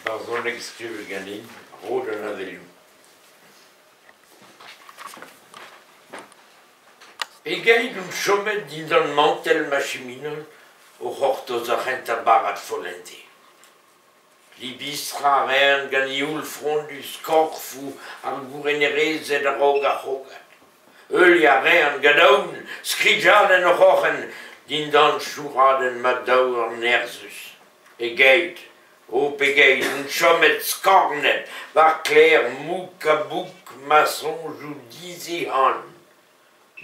Barzhoneg skrivet ganin, Rod an avelioù. Pegeit on chomet dindan mantell ma chiminal o c'hortoz ar c'hentañ barrad follente. Libistrañ a raent gant youl frondus korfoù ar gourenerezed a-raok ar c'hrogad. Heuliañ a raent gant aon skrijadenn o c'hroc'hen dindan sourradenn ma daouarn nerzhus. Pegeit, o pegeit on chomet skornet war kler mouk-ha-bouk ma soñjoù dizehan.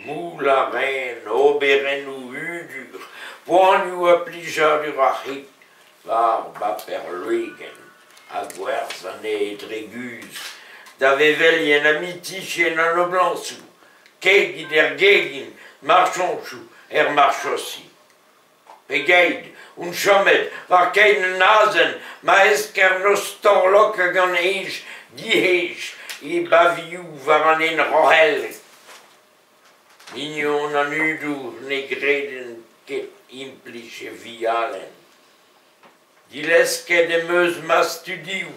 Moullañ a raen oberennoù hudur, poanioù ha plijadur ar c'hig war baper leugenn ha gwerzh anezhe dre guzh da vevelien ha mitizhien an noblañsoù, kegin er gegin, marchoñsoù er marchosi. Pegeit on chomet war kein un azen ma eskern o storlokañ gant hej dihej e bavioù war an hent roc'hellek. Mignon an hudour ne greden ket implij e wialenn. Dilesket em eus ma studioù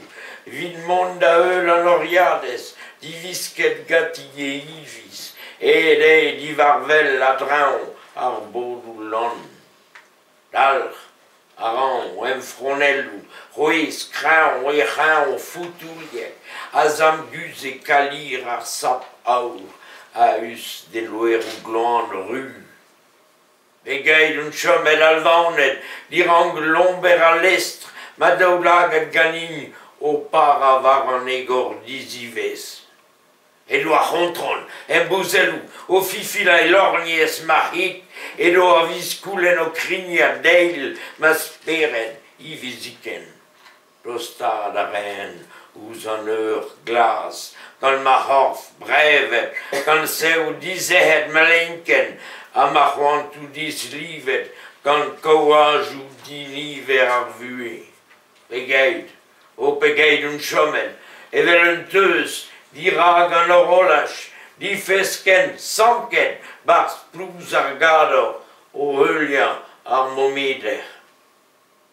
evit mont da heul an oriadez diwisket ganti he hiviz aet eo diwar wel a-dreñv ar bodoù lann. Dalc'h a ran em fronelloù c'hwezh kreñv he c'hreñv foutouilhek a zamguzhe kalir ar sap aour a-us d'he loeroù gloan ruz. Pegeit on chomet alvaonet dirak lomber al lestr ma daoulagad ganin o parañ war an egor diziwezh. Edo ar c'hontron em bouzelloù o fifilañ e lorgnez ma c'hig, edo ar viskoulenn o krignat deil ma spered hiviziken. Tostaat a raen ouzh an eur glas gant ma c'horf brevet, gant sev disec'het ma lenkenn ha ma c'hoantoù dislivet gant kaouajoù diniver ar vuhez. Pegeit, o pegeit on chomet, evel un teuz dirak an horolaj, difeskenn, sanket 'barzh plouz ar gador o heuliañ ar momeder.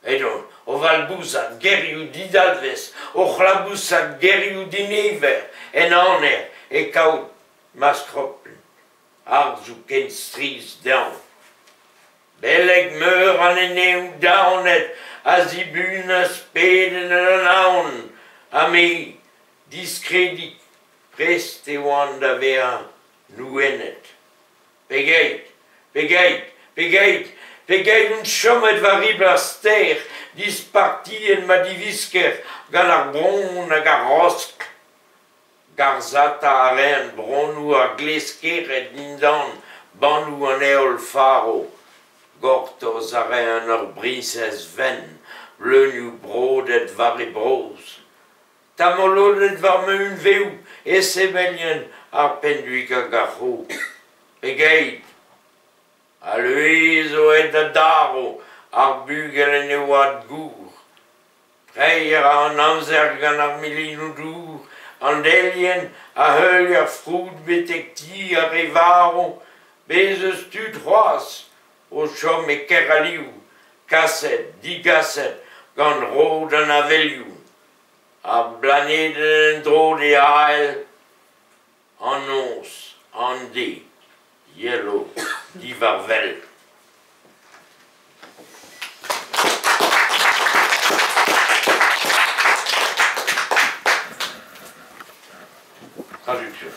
Edon o valbouzat gerioù didalvez, o c'hlabousat gerioù dinever, en aner e kaout ma skropl harzoù ken strizh dezhañ. Beleg-meur an eneoù daonet a zibunas pedenn an Anaon, ha me, diskredik, prest e oan da vezañ nouennet. Pegeit, pegeit, pegeit, pegeit on chomet war ribl ar stêr dispartiet ma divisker gant ar bronn hag ar raoskl. Garzhata a raent bronnoù ar gleskered dindan bannoù an heol faro. Gortoz a raent ur briñsez wenn, bleunioù brodet war he brozh. Tamolodet war ma hunveoù e seveljen ar pennduig hag ar c'hrog. Pegeit? Ha leue zo aet da darv ar bugel en e oad gour. Treiñ a ra an amzer gant ar milinoù-dour, an delienn a heuilh ar froud betek ti ar re varv. Bez' eus tud c'hoazh o chom e Keraliv, kaset, digaset gant rod an avelioù. Ar blanedenn en-dro d'e ahel, an noz, an deiz, yelo diwar wel. Traduction.